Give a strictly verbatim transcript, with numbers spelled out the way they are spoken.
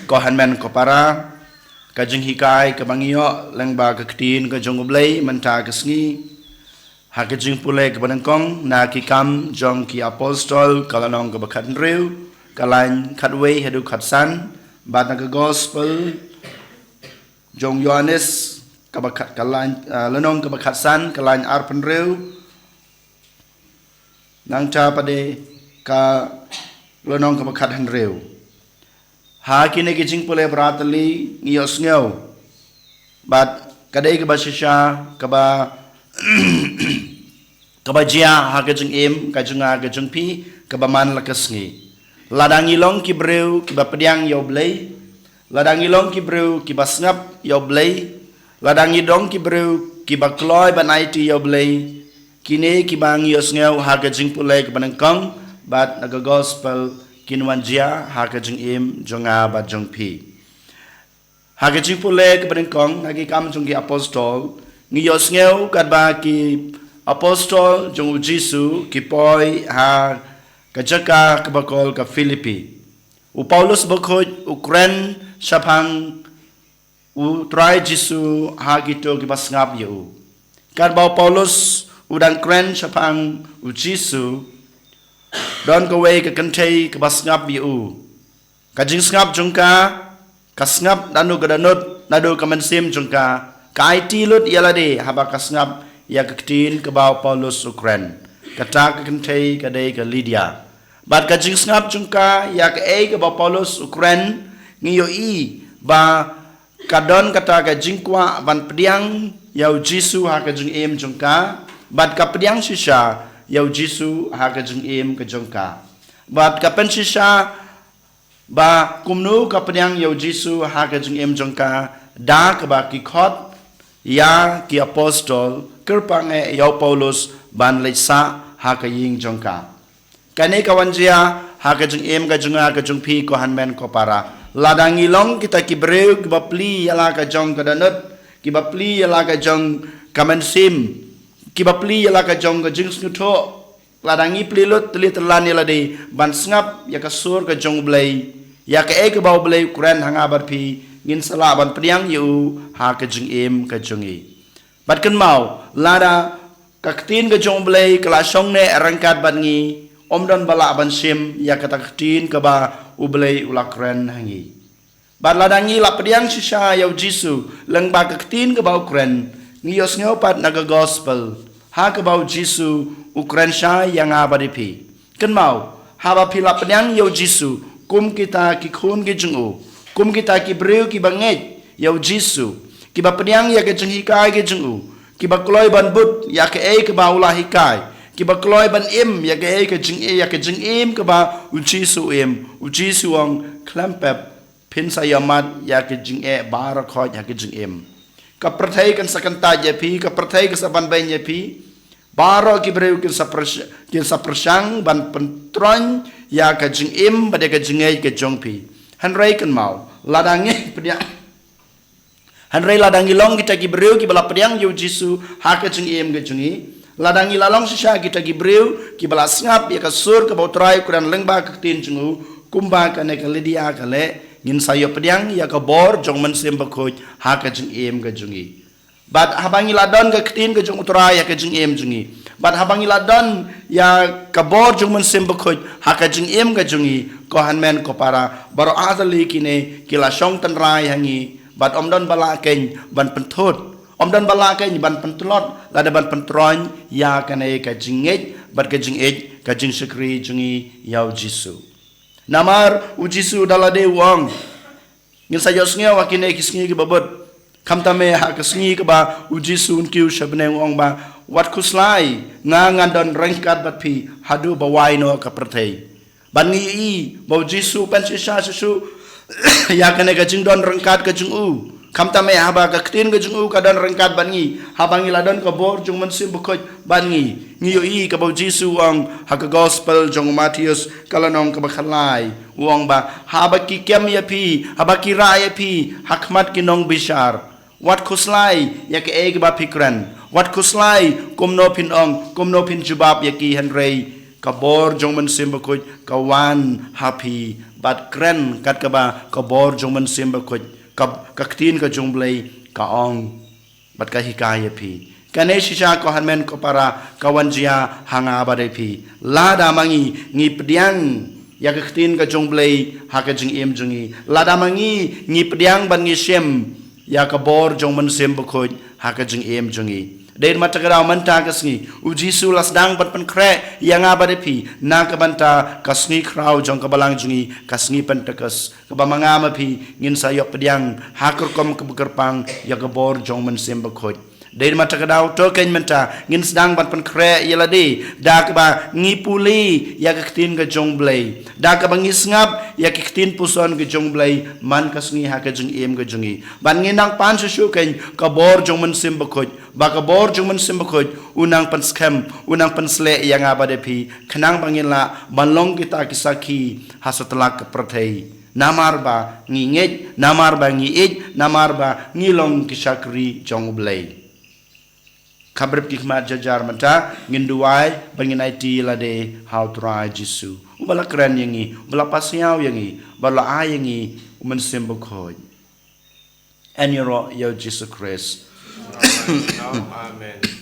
Ko hynmen ko para, ka jinghikai kaba ngi ïoh lyngba ka ktien ka jong U Blei mynta ka sngi, ha ka jingpule kaba nyngkong na Ki Kam jong ki Apostol, ka lynnong kaba khathynriew, ka lain khatwei haduh khatsan, bad na ka Gospel jong Ïoannis, kaba khat, ka lain, ah, lynnong kaba khatsan, ka lain arphew hynriew, nangta pat de ka lynnong kaba khathynriew. Ha kine ki jingpule baroh ngi ïohsngew, bad ka dei kaba shisha, kaba, kaba jia ha ka jingim ka jong nga ka jong phi, kaba man la ka sngi. Lada ngi long ki briew kiba pdiang ïa U Blei, lada ngi long ki briew kiba sngap ïa U Blei, lada ngi long ki briew kiba kloi ban aiti ïa U Blei, kine kiba ngi ïohsngew ha ka jingpule kaba nyngkong bad na ka Gospel kin wan jia ha ka jingim jong nga bad jong phi. Ha ka jingpule kaba nyngkong na Ki Kam jong ki Apostol, ngi ïohsngew katba ki Apostol jong U Jisu ki poi ha ka jaka kaba kol ka Philippi. U Paulus bakhuid u kren shaphang U Trai Jisu ha kito kiba sngap ïa u. Katba u Paulus u dang kren shaphang U Jisu, don kawei ka kynthei kaba sngap ïa u. Ka jingsngap jong ka, ka sngap naduh ka dohnud, naduh ka mynsiem jong ka, ka aiti lut ïa lade haba ka sngap ïa ka ktien kaba u Paulus u kren. Kata ka kynthei ka dei ka Lydia. Bad ka jingsngap jong ka ïa kaei kaba u Paulus u kren, ngi ïohi ba ka don kata ka jingkwah ban pdiang ïa U Jisu ha ka jingim jong ka, bad ka pdiang shisha ïa U Jisu ha ka jingim ka jong ka. Bad ka pynshisha ba kumno ka pdiang ïa U Jisu ha ka jingim jong ka, da kaba ki khot ïa ki Apostol, kyrpang eh ïa u Paulus ban leit sah ha ka ïing jong ka. Kane ka wan jia ha ka jingim ka jong nga ka jong phi, ko hynmen ko para. Lada ngi long kita ki briew kiba plie ïa la ka jong ka dohnud, kiba plie ïa la ka jong ka mynsiem, kiba plie ïa la ka jong ka jingsngewthuh, lada ngi plie lut tylli tyllan ïa lade ban sngap ïa ka sur ka jong U Blei, ïa kaei kaba U Blei u kren ha nga bad phi, ngin sa lah ban pdiang ïa u ha ka jingim ka jong ngi. Bad kynmaw, lada ka ktien ka jong U Blei ka la shong neh ryngkat bad ngi, ym don ba lah ban shim ïa kata ka ktien kaba U Blei u la kren ha ngi. Bad lada ngi la pdiang shisha ïa U Jisu lyngba ka ktien kaba u kren, ngi ïohsngew pat na ka Gospel ha kaba U Jisu u kren shai ïa nga bad ïa phi. Kynmaw, haba phi la pdiang ïa U Jisu kum kita ki khun ki jong u, kum kita ki briew kiba ngeit ïa U Jisu, kiba pdiang ïa ka jinghikai ka jong u, kiba kloi ban bud ïa kaei kaba u la hikai, kiba kloi ban im ïa kaei ka jing, ïa ka jingim kaba U Jisu u im, U Jisu u ong, khlem pep phin sa ïohmad ïa ka jingeh baroh khoit ha ka jingim. Ka pyrthei kan sa kyntait ïa phi, ka pyrthei kan sa banbeiñ ïa phi. Baroh ki briew kin sa pyrsh-, kin sa pyrshang ban pyntroiñ ïa ka jingim bad ïa ka jingngeit ka jong phi. Hynrei kynmaw, lada ngi pdiang, hynrei lada ngi long kita ki briew kiba la pdiang ïa U Jisu ha ka jingim ka jong ngi, lada ngi la long shisha kita ki briew kiba la sngap ïa ka sur kaba U Trai u kren lyngba ka ktien jong u, kumba kane ka Lydia ka leh, ngin sa ïoh pdiang ïa ka bor jong U Mynsiem Bakhuid ha ka jingim ka jong ngi. Bad haba ngi la don ka ktien ka jong U Trai ha ka jingim jong ngi, bad haba ngi la don ïa ka bor jong U Mynsiem Bakhuid ha ka jingim ka jong ngi, ko hynmen ko para, baroh artylli kine ki la shong tynrai ha ngi, bad ym don ba lah keiñ ban pynthut, ym don ba lah keiñ ban pyntlot lada ban pyntroiñ ïa kane ka jingngeit bad ka jingïeit, ka jingshakri jong ngi ïa U Jisu. Namar U Jisu da lade u ong, ngin sa ïohsngew ha kine ki sngi kiba bud. Khamtam eh ha ka sngi kaba U Jisu un kiew sha bneng u ong ba, wat khuslai, nga ngan don ryngkat bad phi haduh ba wai noh ka pyrthei. Bad ngi ïohi ba U Jisu u pynshisha shisha ïa kane ka jingdon ryngkat ka jong u. Khamtam eh haba ka ktien ka jong u ka don ryngkat bad ngi, haba ngi la don ka bor jong U Mynsiem Bakhuid bad ngi, ngi ïohi kaba U Jisu u ong ha ka Gospel jong u Mathaios, ka lynnong kaba khatlai, u ong ba, haba ki kem ïa phi, haba ki rah ïa phi ha khmat ki nongbishar, wat khuslai ïa kaei kaba phi kren, wat khuslai kumno phin ong, kumno phin jubab ïa ki, hynrei ka bor jong U Mynsiem Bakhuid ka wan ha phi, bad kren kat kaba ka bor jong U Mynsiem Bakhuid, ka, ka ktien ka jong U Blei ka ong, bad ka hikai ïa phi. Kane shisha ko hynmen ko para ka wan jia ha nga bad ha phi. Lada ma ngi ngi pdiang ïa ka ktien ka jong U Blei ha ka jingim jong ngi. Lada ma ngi ngi pdiang bad ngi shim ïa ka bor jong U Mynsiem Bakhuid ha ka jingim jong ngi. Dei ma ta ka daw mynta ka sngi U Jisu u la sdang ban pynkhreh ïa nga bad ha phi na ka bynta ka sngi khraw jong ka balang jong ngi, ka sngi Pentekost, kaba ma nga ma phi ngin sa ïoh pdiang ha ka rukom kaba kyrpang ïa ka bor jong U Mynsiem Bakhuid. Dei ma ta ka daw to keiñ mynta ngin sdang ban pynkhreh ïa lade da kaba ngi pule ïa ka ktien ka jong U Blei, da kaba ngi sngap ïa ka ktien puson ka jong U Blei man ka sngi ha ka jingim ka jong ngi. Bad ngi nang pan shuh shuh keiñ ka bor jong U Mynsiem Bakhuid, ba ka bor jong U Mynsiem Bakhuid u nang pynskhem, u nang pynsleh ïa nga bad ha phi, khnang ba ngin lah ban long kita ki sakhi ha satlak ka pyrthei. Namar ba ngi ngeit, namar ba ngi ïeit, namar ba ngi long ki shakri jong U Blei. Khabrip ki khmat jajar mynta, ngin duwai bad ngin aiti lade ha U Trai Jisu, uba la kren ïa ngi, uba la pasiaw ïa ngi, uba la ai ïa ngi U Mynsiem Bakhuid. Yn ïaroh ïa U Jisu Khrist. Amen.